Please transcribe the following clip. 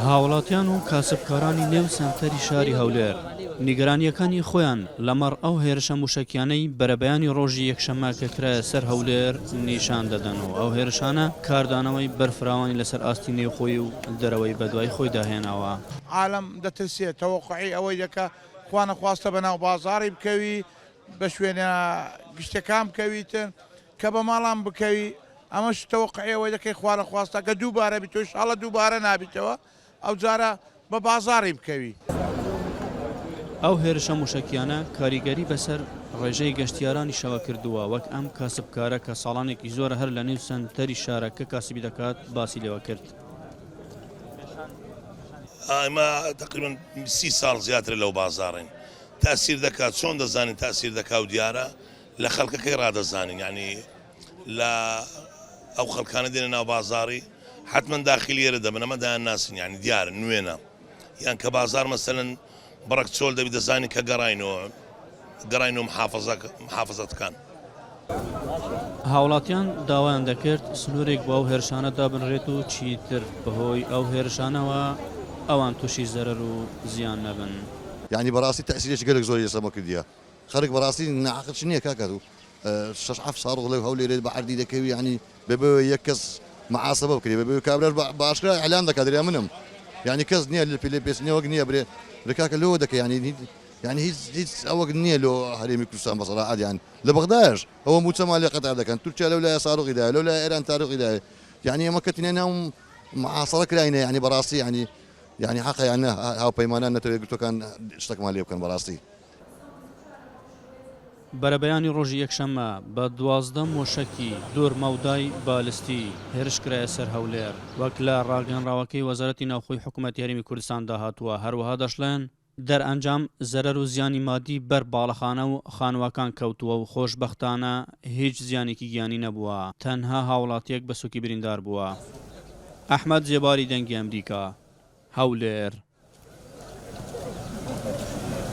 هاوڵاتیان و کاسبکارانی نێو سەنتەری شاری هەولێر نیگەرانییەکانی خۆیان لەمەڕ ئەو هێرشە موشەکیانەی بەرەبەیانی ڕۆژی یەکشەممە کە کرایە سەر هەولێر نیشان دەدەن و ئەو هێرشانە کاردانەوەی بەرفراوانی لەسەر ئاستی نێوخۆی و دەرەوەی بەدوای خۆیدا هێناوە. عالەم دەترسێ، تەوەقوعی ئەوەی دەکا خوانەخواستە بەناو بازاڕی بکەوی، بە شوێنە گشتیەکان بکەویتن، کە بە ماڵان بکەوی، ئەمەش تەوەقوعی ئەوەی دەکەی خوانەخواستە گەر دووبارە بیتەوە، ئیشاڵڵا دووبارە نابیتەوە، ئەوجارە بە بازاڕی بکەوی. ئەو هێرشە موشەکیانە کاریگەری بەسەر ڕێژەی گەشتیارانیشەوە کردووە، وەک ئەم کاسبکارە کە ساڵانێکی زۆرە هەر لەنێو سەنتەری شارەکە کاسبی دەکات باسی لێوەکرد. ئێمە تەقریبەن 30 ساڵ زیاترە لەو بازاڕین تاسیر دەکات چۆن دەزانین تاسیر دەکا و دیارە لە خەڵکەکەی ڕادەزانین یعنی لە ئەو خەڵکانە دێنە ناو بازاڕی حتمما داخلی ئێرە دەبن ئەمە دایان ناسن یعنی دیارە نوێنە یان کە بازار مەسەلەن بڕەک چۆل دەبی دەزانین کە گەڕاینەوە گەڕاینەوە محافزەتکان. هاوڵاتیان داوایان دەکرد سنوورێک بۆ ئەو هێرشانە دابنرێت و چیتر بەهۆی ئەو هێرشانەوە ئەوان تووشی زەرەر و زیان نەبن. یانی بەڕاستی تەئسیرێکی گەلەک زۆری لەسەر مە کردیە خەرک بەڕاستی ناعەقلچ نیە کاکە تو شەش حەفت ساڕۆخ لەو هەولێرێ بە عەردی دەکەوی یانی بەبێ یەک کەس محاسبە بکرێ بەبێ کابراش بە ئاشکرا ئیعلان دەکات دەرێ منم یانی کەس نیە لە پێ لێپێچینەوەک نیە برێ برێ کاکە لۆ دەکەی یانی یانی هیچ هیچ ئەوەک نیە لۆ هەرێمی کوردستان بە سەراحەت یان لە بەغدایش ئەوە موچەمان لێ قەتع دەکەن تورکیا لەو لایە ساروخی دایە لەو لایە ئێران تاروخی دایە یانی ئێمە کەتینە ناو محاسرە کراینە یانی بەڕاستی یانی یانی حەقە یان هاوپەیمانان نەتەوە یەکگرتووەکان شتەکمان لێ بکەن بەڕاستی. بەرەبەیانی ڕۆژی یەکشەممە بە 12 مۆشەکی دوور مەودای بالستی هێرش کرایە سەر هەولێر، وەک لە ڕاگەیەنراوەکەی وەزارەتی ناوخۆی حکومەتی هەرێمی کوردستاندا هاتووە، هەروەها دەشڵێن، دەرئەنجام زەرەر و زیانی مادی بەر باڵەخانە و خانووەکان کەوتووە و خۆشبەختانە هیچ زیانێکی گیانی نەبووە، تەنها هاوڵاتییەک بە سووکی بریندار بووە. ئەحمەد زێباری دەنگی ئەمریکا، هەولێر.